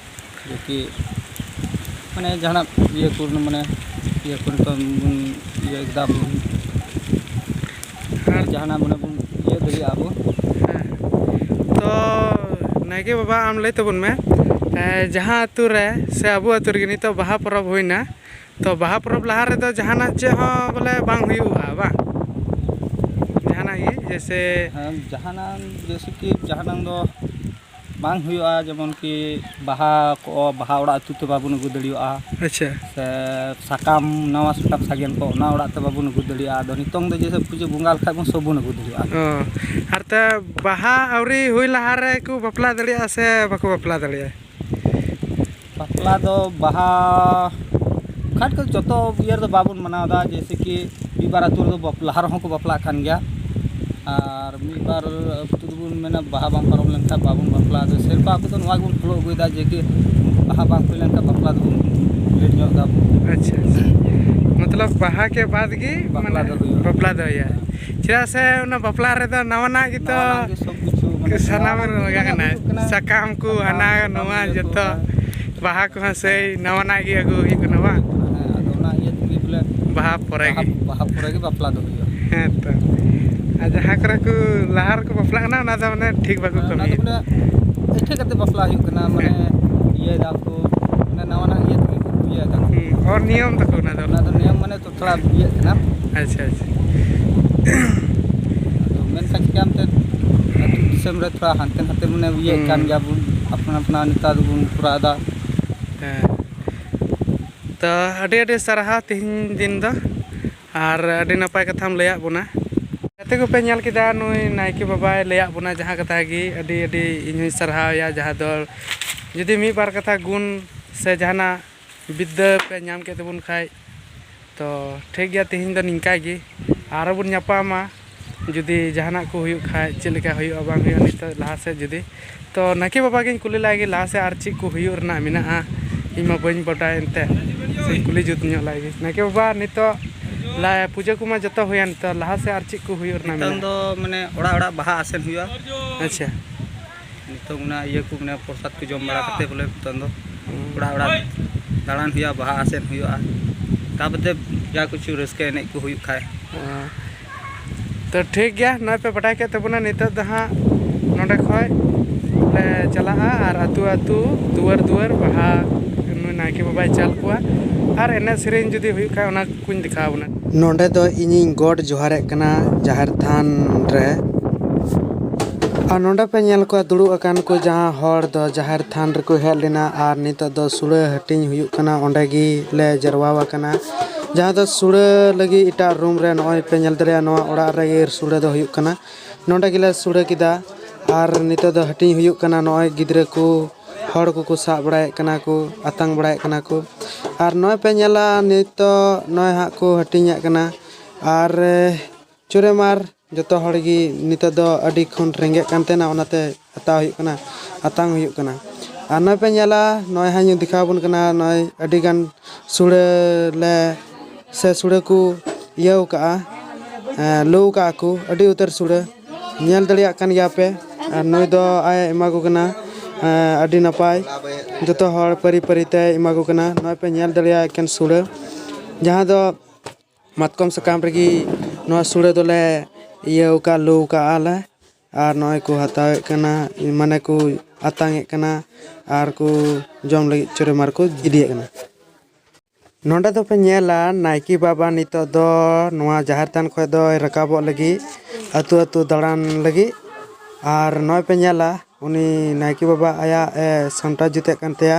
ᱡᱮ ᱠᱤ ᱢᱟᱱᱮ ᱡᱟᱦᱟᱱᱟᱜ ᱤᱭᱟᱹ ᱠᱚ ᱢᱟᱱᱮ ᱤᱭᱟᱹ ᱠᱚ ᱱᱤᱛᱚᱝ ᱵᱚᱱ ᱤᱭᱟᱹ ᱠᱮᱫᱟ ᱵᱚᱱ᱾ ᱟᱨ ᱡᱟᱦᱟᱱᱟᱜ ᱢᱟᱱᱮ ᱵᱚᱱ ᱤᱭᱟᱹ ᱫᱟᱲᱮᱭᱟᱜᱼᱟ ᱟᱵᱚ᱾ ᱦᱮᱸ᱾ ᱛᱚ ᱱᱟᱭᱠᱮ ᱵᱟᱵᱟ, ᱟᱢ ᱞᱟᱹᱭ ᱛᱟᱵᱚᱱ ᱢᱮ, ᱮ, ᱡᱟᱦᱟᱸ ᱟᱹᱛᱩ ᱨᱮ ᱥᱮ ᱟᱵᱚ ᱟᱹᱛᱩ ᱨᱮᱜᱮ ᱱᱤᱛᱚᱜ ᱵᱟᱦᱟ ᱯᱚᱨᱚᱵᱽ ᱦᱩᱭᱱᱟ, ᱛᱚ ᱵᱟᱦᱟ ᱯᱚᱨᱚᱵᱽ ᱞᱟᱦᱟ ᱨᱮᱫᱚ ᱡᱟᱦᱟᱱᱟᱜ ᱪᱮᱫ ᱦᱚᱸ ᱵᱚᱞᱮ ᱵᱟᱝ ᱦᱩᱭᱩᱜᱼᱟ ᱵᱟᱝ? ᱡᱟᱦᱟᱱᱟᱜ ᱜᱮ ᱡᱮᱭᱥᱮ ᱦᱮᱸ, ᱡᱟᱦᱟᱱᱟᱜ ᱡᱮᱭᱥᱮ ᱠᱤ ᱡᱟᱦᱟᱱᱟᱜ ᱫᱚ ᱵᱟᱝ ᱦᱩᱭᱩᱜᱼᱟ, ᱡᱮᱢᱚᱱ ᱠᱤ ᱵᱟᱦᱟ ᱠᱚ, ᱵᱟᱦᱟ ᱚᱲᱟᱜ ᱟᱹᱛᱩ ᱛᱮ ᱵᱟᱵᱚᱱ ᱟᱹᱜᱩ ᱫᱟᱲᱮᱭᱟᱜᱼᱟ᱾ ᱟᱪᱪᱷᱟ᱾ ᱥᱮ ᱥᱟᱠᱟᱢ, ᱱᱟᱣᱟ ᱥᱟᱠᱟᱢ ᱥᱟᱜᱮᱱ ᱠᱚ, ᱚᱱᱟ ᱚᱲᱟᱜ ᱛᱮ ᱵᱟᱵᱚᱱ ᱟᱹᱜᱩ ᱫᱟᱲᱮᱭᱟᱜᱼᱟ᱾ ᱟᱫᱚ ᱱᱤᱛᱚᱝ ᱫᱚ ᱡᱮᱭᱥᱮ ᱯᱩᱡᱟᱹ ᱵᱚᱸᱜᱟ ᱞᱮᱠᱷᱟᱡ ᱵᱚᱱ, ᱥᱚᱵ ᱵᱚᱱ ᱟᱹᱜᱩ ᱫᱟᱲᱮᱭᱟᱜᱼᱟ᱾ ᱚ, ᱟᱨ ᱛᱮ ᱵᱟᱦᱟ ᱟᱹᱣᱨᱤ ᱦᱩᱭ ᱞᱟᱦᱟ ᱨᱮ ᱠᱚ ᱵᱟᱯᱞᱟ ᱫᱟᱲᱮᱭᱟᱜᱼᱟ ᱥᱮ ᱵᱟᱠᱚ ᱵᱟᱯᱞᱟ ᱫᱟᱲᱮᱭᱟᱜᱼᱟ? ᱵᱟᱯᱞᱟ ᱫᱚ ᱵᱟᱦᱟ ᱠᱷᱟᱱ ᱠᱚ ᱡᱚᱛᱚ ᱤᱭᱟᱹ ᱨᱮᱫᱚ ᱵᱟᱵᱚᱱ ᱢᱟᱱᱟᱣ ᱮᱫᱟ, ᱡᱮᱭᱥᱮ ᱠᱤ ᱢᱤᱫ ᱵᱟᱨ ᱟᱹᱛᱩ ᱨᱮᱫᱚ ᱵᱟᱯ-, ᱞᱟᱦᱟ ᱨᱮᱦᱚᱸ ᱠᱚ ᱵᱟᱯᱞᱟᱜ ᱠᱟᱱ ᱜᱮᱭᱟ, ᱟᱨ ᱢᱤᱫ ᱵᱟᱨ ᱟᱹᱛᱩ ᱫᱚᱵᱚᱱ ᱢᱮᱱᱟ ᱵᱟᱦᱟ ᱵᱟᱝ ᱯᱟᱨᱚᱢ ᱞᱮᱱᱠᱷᱟᱱ ᱵᱟᱵᱚᱱ ᱵᱟᱯᱞᱟᱜᱼᱟ᱾ ᱟᱫᱚ ᱥᱮᱨᱯᱟ ᱟᱵᱚ ᱫᱚ ᱱᱚᱣᱟ ᱜᱮᱵᱚᱱ ᱯᱷᱳᱞᱳ ᱟᱹᱜᱩᱭᱮᱫᱟ ᱡᱮ ᱠᱤ ᱵᱟᱦᱟ ᱵᱟᱝ ᱦᱩᱭ ᱞᱮᱱᱠᱷᱟᱱ ᱵᱟᱯᱞᱟ ᱫᱚᱵᱚᱱ ᱞᱮᱴ ᱧᱚᱜ ᱫᱟᱵᱚᱱ᱾ ᱟᱪᱪᱷᱟ, ᱟᱪᱪᱷᱟ᱾ ᱢᱚᱛᱞᱚᱵ ᱵᱟᱦᱟ ᱠᱮ ᱵᱟᱫᱽ ᱜᱮ ᱵᱟᱯᱞᱟ ᱢᱟᱱᱮ ᱫᱚ ᱦᱩᱭᱩᱜᱼᱟ᱾ ᱵᱟᱯᱞᱟ ᱫᱚ ᱦᱩᱭᱩᱜᱼᱟ᱾ ᱪᱮᱫᱟᱜ ᱥᱮ ᱚᱱᱟ ᱵᱟᱯᱞᱟ ᱨᱮᱫᱚ ᱱᱟᱣᱟᱱᱟᱜ ᱜᱮᱛᱚ ᱱᱟᱣᱟᱱᱟᱜ ᱜᱮ ᱥᱚᱵ ᱠᱤᱪᱷᱩ, ᱢᱟᱱᱮ ᱥᱟᱱᱟᱢ ᱱᱟᱣᱟ ᱨᱮ ᱞᱟᱜᱟᱜ ᱠᱟᱱᱟ᱾ ᱦᱩᱭᱩᱜ ᱠᱟᱱᱟ᱾ ᱥᱟᱠᱟᱢ ᱠᱚ ᱥᱟᱠᱟᱢ ᱦᱟᱱᱟ ᱠᱚ, ᱱᱚᱣᱟ ᱤᱭᱟᱹ ᱠᱚ, ᱡᱚᱛᱚ᱾ ᱦᱮᱸ᱾ ᱵᱟᱦᱟ ᱠᱚᱦᱚᱸ ᱥᱮᱭ ᱱᱟᱣᱟᱱᱟᱜ ᱜᱮ ᱟᱹᱜᱩ ᱦᱩᱭᱩᱜ ᱠᱟᱱᱟ ᱵᱟᱝ? ᱦᱮᱸ, ᱟᱫᱚ ᱚᱱᱟ ᱤᱭᱟᱹ ᱛᱮᱜᱮ ᱵᱚᱞᱮ ᱵᱟᱦᱟ ᱯᱚᱨᱮ ᱵᱟᱦᱟ, ᱜᱮ᱾ ᱵᱟᱦᱟ ᱯᱚᱨᱮ ᱜᱮ ᱵᱟᱯᱞᱟ ᱫᱚ ᱦᱩᱭᱩᱜᱼᱟ᱾ ᱦᱮᱸ ᱛᱚ᱾ ᱟᱨ ᱡᱟᱦᱟᱸ ᱠᱚᱨᱮ ᱠᱚ ᱞᱟᱦᱟ ᱨᱮᱠᱚ ᱵᱟᱯᱞᱟᱜ ᱠᱟᱱᱟ, ᱚᱱᱟ ᱫᱚ ᱢᱟᱱᱮ ᱴᱷᱤᱠ ᱵᱟᱠᱚ ᱦᱮᱸ, ᱚᱱᱟ ᱫᱚ ᱠᱟᱹᱢᱤᱭᱮᱫᱟ᱾ ᱵᱚᱞᱮ ᱮᱴᱷᱮ ᱠᱟᱛᱮ ᱵᱟᱯᱞᱟ ᱦᱩᱭᱩᱜ ᱠᱟᱱᱟ, ᱢᱟᱱᱮ ᱦᱮᱸ᱾ ᱤᱭᱟᱹᱭ ᱫᱟᱠᱚ, ᱢᱟᱱᱮ ᱱᱟᱣᱟᱱᱟᱜ ᱤᱭᱟᱹ ᱛᱮᱜᱮ ᱠᱚ ᱤᱭᱟᱹᱭ ᱫᱟᱠᱚ᱾ ᱦᱩᱸ, ᱦᱚᱲ ᱱᱤᱭᱚᱢ ᱛᱟᱠᱚ ᱚᱱᱟ ᱫᱚ᱾ ᱚᱱᱟ ᱫᱚ ᱱᱤᱭᱚᱢ ᱢᱟᱱᱮ ᱛᱚ ᱛᱷᱚᱲᱟ ᱤᱭᱟᱹᱜ ᱠᱟᱱᱟ᱾ ᱟᱪᱪᱷᱟ, ᱟᱪᱪᱷᱟ᱾ ᱟᱫᱚ ᱢᱮᱱᱠᱷᱟᱱ ᱪᱤᱠᱟᱹᱭᱟᱢ ᱮᱱᱛᱮᱫ, ᱟᱹᱛᱩ ᱫᱤᱥᱚᱢ ᱨᱮ ᱛᱷᱚᱲᱟ ᱦᱟᱱᱛᱮ ᱱᱟᱛᱮ ᱢᱟᱱᱮ ᱤᱭᱟᱹᱜ ᱦᱩᱸ᱾ ᱠᱟᱱ ᱜᱮᱭᱟ ᱵᱚᱱ, ᱟᱯᱱᱟ ᱟᱯᱱᱟ ᱱᱮᱛᱟᱨ ᱫᱚᱵᱚᱱ ᱠᱚᱨᱟᱣ ᱮᱫᱟ᱾ ᱦᱮᱸ᱾ ᱛᱚ, ᱟᱹᱰᱤ ᱟᱹᱰᱤ ᱥᱟᱨᱦᱟᱣ ᱛᱮᱦᱮᱧ ᱫᱤᱱ ᱫᱚ, ᱟᱨ ᱟᱹᱰᱤ ᱱᱟᱯᱟᱭ ᱠᱟᱛᱷᱟᱢ ᱞᱟᱹᱭᱟᱫ ᱵᱚᱱᱟ᱾ ᱜᱟᱛᱮ ᱠᱚᱯᱮ ᱧᱮᱞ ᱠᱮᱫᱟ, ᱱᱩᱭ ᱱᱟᱭᱠᱮ ᱵᱟᱵᱟᱭ ᱞᱟᱹᱭᱟᱫ ᱵᱚᱱᱟ ᱡᱟᱦᱟᱸ ᱠᱟᱛᱷᱟ ᱜᱮ, ᱟᱹᱰᱤ ᱟᱹᱰᱤ ᱤᱧ ᱦᱚᱸᱧ ᱥᱟᱨᱦᱟᱣᱮᱭᱟ, ᱡᱟᱦᱟᱸ ᱫᱚ ᱡᱩᱫᱤ ᱢᱤᱫ ᱵᱟᱨ ᱠᱟᱛᱷᱟ ᱜᱩᱱ ᱥᱮ ᱡᱟᱦᱟᱱᱟᱜ ᱵᱤᱫᱽᱫᱟᱹ ᱯᱮ ᱧᱟᱢ ᱠᱮᱫ ᱛᱟᱵᱚᱱ ᱠᱷᱟᱡ, ᱛᱚ ᱴᱷᱤᱠ ᱜᱮᱭᱟ, ᱛᱮᱦᱮᱧ ᱫᱚ ᱱᱤᱝᱠᱟ ᱜᱮ, ᱟᱨᱚ ᱵᱚᱱ ᱧᱟᱯᱟᱢᱟ᱾ ᱡᱩᱫᱤ ᱡᱟᱦᱟᱱᱟᱜ ᱠᱚ ᱦᱩᱭᱩᱜ ᱠᱷᱟᱡ, ᱪᱮᱫ ᱞᱮᱠᱟ ᱦᱩᱭᱩᱜᱼᱟ ᱵᱟᱝ ᱦᱩᱭᱩᱜᱼᱟ ᱱᱤᱛᱚᱜ ᱞᱟᱦᱟ ᱥᱮᱫ, ᱡᱩᱫᱤ ᱛᱚ ᱱᱟᱭᱠᱮ ᱵᱟᱵᱟ ᱜᱤᱧ ᱠᱩᱞᱤ ᱞᱟᱭ ᱜᱮ ᱞᱟᱦᱟ ᱥᱮᱫ ᱟᱨ ᱪᱮᱫ ᱠᱚ ᱦᱩᱭᱩᱜ ᱨᱮᱱᱟᱜ ᱢᱮᱱᱟᱜᱼᱟ, ᱤᱧ ᱢᱟ ᱵᱟᱹᱧ ᱵᱟᱰᱟᱭ ᱮᱱᱛᱮ, ᱥᱮᱧ ᱠᱩᱞᱤ ᱡᱩᱛ ᱧᱚᱜ ᱞᱟᱭ ᱜᱮ᱾ ᱱᱟᱭᱠᱮ ᱵᱟᱵᱟ, ᱱᱤᱛᱚᱜ ᱞᱟ-, ᱯᱩᱡᱟᱹ ᱠᱚᱢᱟ ᱡᱚᱛᱚ ᱦᱩᱭᱮᱱ, ᱛᱚ ᱞᱟᱦᱟ ᱥᱮᱫ ᱟᱨ ᱪᱮᱫ ᱠᱚ ᱦᱩᱭᱩᱜ ᱨᱮᱱᱟᱜ ᱱᱤᱛᱚᱝ ᱢᱮᱱᱟᱜᱼᱟ? ᱫᱚ ᱢᱟᱱᱮ ᱚᱲᱟᱜ ᱚᱲᱟᱜ ᱵᱟᱦᱟ ᱟᱥᱮᱱ ᱦᱩᱭᱩᱜᱼᱟ᱾ ᱟᱪᱪᱷᱟ᱾ ᱱᱤᱛᱚᱝ ᱚᱱᱟ ᱤᱭᱟᱹ ᱠᱚ ᱢᱟᱱᱮ ᱯᱨᱚᱥᱟᱫ ᱠᱚ ᱡᱚᱢ ᱵᱟᱲᱟ ᱠᱟᱛᱮ ᱵᱚᱞᱮ ᱱᱤᱛᱚᱝ ᱫᱚ ᱦᱩᱸ᱾ ᱚᱲᱟᱜ ᱚᱲᱟᱜ ᱫᱟᱬᱟᱱ ᱦᱩᱭᱩᱜᱼᱟ, ᱵᱟᱦᱟ ᱟᱥᱮᱱ ᱦᱩᱭᱩᱜᱼᱟ, ᱛᱟᱯᱚᱛᱮ ᱡᱟ ᱠᱤᱪᱷᱩ ᱨᱟᱹᱥᱠᱟᱹ ᱮᱱᱮᱡ ᱠᱚ ᱦᱩᱭᱩᱜ ᱠᱷᱟᱡ᱾ ᱦᱮᱸ᱾ ᱛᱚ ᱴᱷᱤᱠ ᱜᱮᱭᱟ, ᱱᱚᱜᱼᱚᱭ ᱯᱮ ᱵᱟᱰᱟᱭ ᱠᱮᱫ ᱛᱟᱵᱚᱱᱟ, ᱱᱤᱛᱚᱜ ᱫᱚ ᱦᱟᱸᱜ ᱱᱚᱸᱰᱮ ᱠᱷᱚᱡ ᱞᱮ ᱪᱟᱞᱟᱜᱼᱟ ᱟᱨ ᱟᱹᱛᱩ ᱟᱹᱛᱩ, ᱫᱩᱣᱟᱹᱨ ᱫᱩᱣᱟᱹᱨ ᱵᱟᱦᱟ ᱱᱩᱭ ᱱᱟᱭᱠᱮ ᱵᱟᱵᱟᱭ ᱪᱟᱞ ᱠᱚᱣᱟ ᱟᱨ ᱮᱱᱮᱡ ᱥᱮᱨᱮᱧ ᱡᱩᱫᱤ ᱦᱩᱭᱩᱜ ᱠᱷᱟᱡ ᱚᱱᱟ ᱠᱚᱧ ᱫᱮᱠᱷᱟᱣ ᱵᱚᱱᱟ᱾ ᱱᱚᱸᱰᱮ ᱫᱚ ᱤᱧᱤᱧ ᱜᱚᱰ ᱡᱚᱦᱟᱨᱮᱫ ᱠᱟᱱᱟ ᱡᱟᱦᱮᱨ ᱛᱷᱟᱱ ᱨᱮ᱾ ᱟᱨ ᱱᱚᱸᱰᱮ ᱯᱮ ᱧᱮᱞ ᱠᱚᱣᱟ ᱫᱩᱲᱩᱵ ᱟᱠᱟᱱ ᱠᱚ ᱡᱟᱦᱟᱸ ᱦᱚᱲ ᱫᱚ ᱡᱟᱦᱮᱨ ᱛᱷᱟᱱ ᱨᱮᱠᱚ ᱦᱮᱡ ᱞᱮᱱᱟ ᱟᱨ ᱱᱤᱛᱚᱜ ᱫᱚ ᱥᱩᱲᱟᱹ ᱦᱟᱹᱴᱤᱧ ᱦᱩᱭᱩᱜ ᱠᱟᱱᱟ, ᱚᱸᱰᱮ ᱜᱮ ᱞᱮ ᱡᱟᱨᱣᱟ ᱟᱠᱟᱱᱟ᱾ ᱡᱟᱦᱟᱸ ᱫᱚ ᱥᱩᱲᱟᱹ ᱞᱟᱹᱜᱤᱫ ᱮᱴᱟᱜ ᱨᱩᱢ ᱨᱮ ᱱᱚᱜᱼᱚᱭ ᱯᱮ ᱧᱮᱞ ᱫᱟᱲᱮᱭᱟᱜᱼᱟ, ᱱᱚᱣᱟ ᱚᱲᱟᱜ ᱨᱮᱜᱮ ᱥᱩᱲᱟᱹ ᱫᱚ ᱦᱩᱭᱩᱜ ᱠᱟᱱᱟ᱾ ᱱᱚᱸᱰᱮ ᱜᱮᱞᱮ ᱥᱩᱲᱟᱹ ᱠᱮᱫᱟ ᱟᱨ ᱱᱤᱛᱚᱜ ᱫᱚ ᱦᱟᱹᱴᱤᱧ ᱦᱩᱭᱩᱜ ᱠᱟᱱᱟ᱾ ᱱᱚᱜᱼᱚᱭ ᱜᱤᱫᱽᱨᱟᱹ ᱠᱚ ᱦᱚᱲ ᱠᱚᱠᱚ ᱥᱟᱵ ᱵᱟᱲᱟᱭᱮᱫ ᱠᱟᱱᱟ ᱠᱚ, ᱟᱛᱟᱝ ᱵᱟᱲᱟᱭᱮᱫ ᱠᱟᱱᱟ ᱠᱚ᱾ ᱟᱨ ᱱᱚᱜᱼᱚᱭ ᱯᱮ ᱧᱮᱞᱟ, ᱱᱤᱛᱚᱜ ᱱᱚᱜᱼᱚᱭ ᱦᱟᱸᱜ ᱠᱚ ᱦᱟᱹᱴᱤᱧᱮᱫ ᱠᱟᱱᱟ᱾ ᱟᱨ ᱪᱩᱨᱮᱢᱟᱨ ᱡᱚᱛᱚ ᱦᱚᱲ ᱜᱮ ᱱᱤᱛᱚᱜ ᱫᱚ ᱟᱹᱰᱤ ᱠᱷᱚᱱ ᱨᱮᱸᱜᱮᱡ ᱠᱟᱱ ᱛᱟᱦᱮᱱᱟ, ᱚᱱᱟᱛᱮ ᱦᱟᱛᱟᱣ ᱦᱩᱭᱩᱜ ᱠᱟᱱᱟ, ᱟᱛᱟᱝ ᱦᱩᱭᱩᱜ ᱠᱟᱱᱟ᱾ ᱟᱨ ᱱᱚᱜᱼᱚᱭ ᱯᱮ ᱧᱮᱞᱟ, ᱱᱚᱜᱼᱚᱭ ᱦᱟᱸᱜ ᱤᱧ ᱫᱮᱠᱷᱟᱣ ᱟᱵᱚᱱ ᱠᱟᱱᱟ, ᱱᱚᱜᱼᱚᱭ ᱟᱹᱰᱤ ᱜᱟᱱ ᱥᱩᱲᱟᱹ ᱞᱮ, ᱥᱮ ᱥᱩᱲᱟᱹ ᱠᱚ ᱤᱭᱟᱹᱣ ᱠᱟᱜᱼᱟ, ᱮᱸ, ᱞᱩ ᱠᱟᱜᱼᱟ ᱠᱚ, ᱟᱹᱰᱤ ᱩᱛᱟᱹᱨ ᱥᱩᱲᱟᱹ᱾ ᱧᱮᱞ ᱫᱟᱲᱮᱭᱟᱜ ᱠᱟᱱ ᱜᱮᱭᱟ ᱯᱮ᱾ ᱟᱨ ᱱᱩᱭ ᱫᱚ ᱟᱡ ᱮ ᱮᱢᱟ ᱠᱚ ᱠᱟᱱᱟ, ᱮᱸ, ᱟᱹᱰᱤ ᱱᱟᱯᱟᱭ᱾ ᱡᱚᱛᱚ ᱦᱚᱲ ᱯᱟᱹᱨᱤ ᱯᱟᱹᱨᱤ ᱛᱮ ᱮᱢᱟ ᱠᱚ ᱠᱟᱱᱟ᱾ ᱱᱚᱜᱼᱚᱭ ᱯᱮ ᱧᱮᱞ ᱫᱟᱲᱮᱭᱟᱜᱼᱟ, ᱮᱠᱮᱱ ᱥᱩᱲᱟᱹ, ᱡᱟᱦᱟᱸ ᱫᱚ ᱢᱟᱛᱠᱚᱢ ᱥᱟᱠᱟᱢ ᱨᱮᱜᱮ ᱱᱚᱣᱟ ᱥᱩᱲᱟᱹ ᱫᱚᱞᱮ ᱤᱭᱟᱹᱣ ᱠᱟᱜᱼᱟ, ᱞᱩ ᱠᱟᱜᱼᱟ ᱞᱮ᱾ ᱟᱨ ᱱᱚᱜᱼᱚᱭ ᱠᱚ ᱦᱟᱛᱟᱣᱮᱫ ᱠᱟᱱᱟ, ᱢᱟᱱᱮ ᱠᱚ ᱟᱛᱟᱝ ᱮᱫ ᱠᱟᱱᱟ, ᱟᱨ ᱠᱚ ᱡᱚᱢ ᱞᱟᱹᱜᱤᱫ ᱪᱩᱨᱮᱢᱟᱨ ᱠᱚ ᱤᱫᱤᱭᱮᱫ ᱠᱟᱱᱟ᱾ ᱱᱚᱰᱮ ᱫᱚᱯᱮ ᱧᱮᱞᱟ, ᱱᱟᱭᱠᱮ ᱵᱟᱵᱟ ᱱᱤᱛᱚᱜ ᱫᱚ ᱱᱚᱣᱟ ᱡᱟᱦᱮᱨ ᱛᱷᱟᱱ ᱠᱷᱚᱱ ᱫᱚᱭ ᱨᱟᱠᱟᱵᱚᱜ ᱞᱟᱹᱜᱤᱫ, ᱟᱹᱛᱩ ᱟᱹᱛᱩ ᱫᱟᱬᱟᱱ ᱞᱟᱹᱜᱤᱫ᱾ ᱟᱨ ᱱᱚᱜᱼᱚᱭ ᱯᱮ ᱧᱮᱞᱟ, ᱩᱱᱤ ᱱᱟᱭᱠᱮ ᱵᱟᱵᱟ ᱟᱭᱟᱜ ᱮ ᱥᱟᱢᱴᱟᱣ ᱡᱩᱛᱮᱫ ᱠᱟᱱ ᱛᱟᱭᱟ᱾